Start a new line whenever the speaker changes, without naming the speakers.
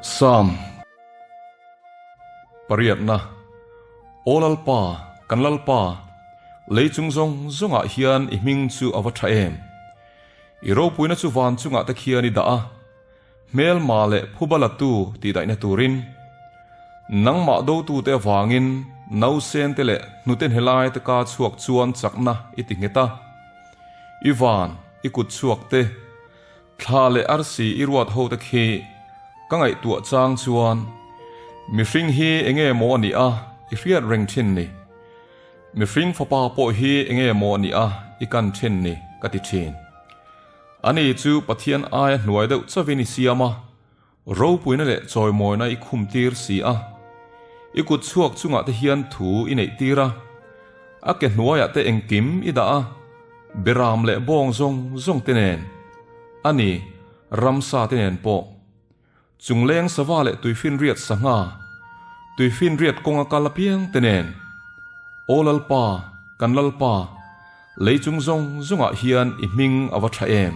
Psalm pariatna, Aw Lalpa, kan Lalpa, lei chung zawng zawngah hian i hming chu a va tha em! I ropuina chu van chungah te khian i dah a, hmelma leh phuba latu tihdaihna turin. Nangmah dotute avangin nausente leh hnute hnelai te ka chhuak chuan chakna i ti nghet a. I van, i kut chhuak te, thla leh arsi i ruat ho te khi ka ngaihtuah chang chuan mihring hi enge maw a nih a i hriat reng thin ni. Mihring fapa pawh hi enge maw a nih a i kan thin ni ka ti thin. Ani chu Pathian aia hnuai deuh chauhin i siam a, ropuina leh chawimawina i khumtir si a. I kut chhuak chungah te hian thu i neihtir a, a ke hnuaiah te engkim i dah a, beram leh bawng zawng zawng te nen, a ni, ramsa te nen pawh. Chungleng sava leh tuifinriat sangha, tuifinriat kawnga kal apiang te nen, Aw Lalpa, kan Lalpa, lei chung zawng zawngah hian i hming a va tha em?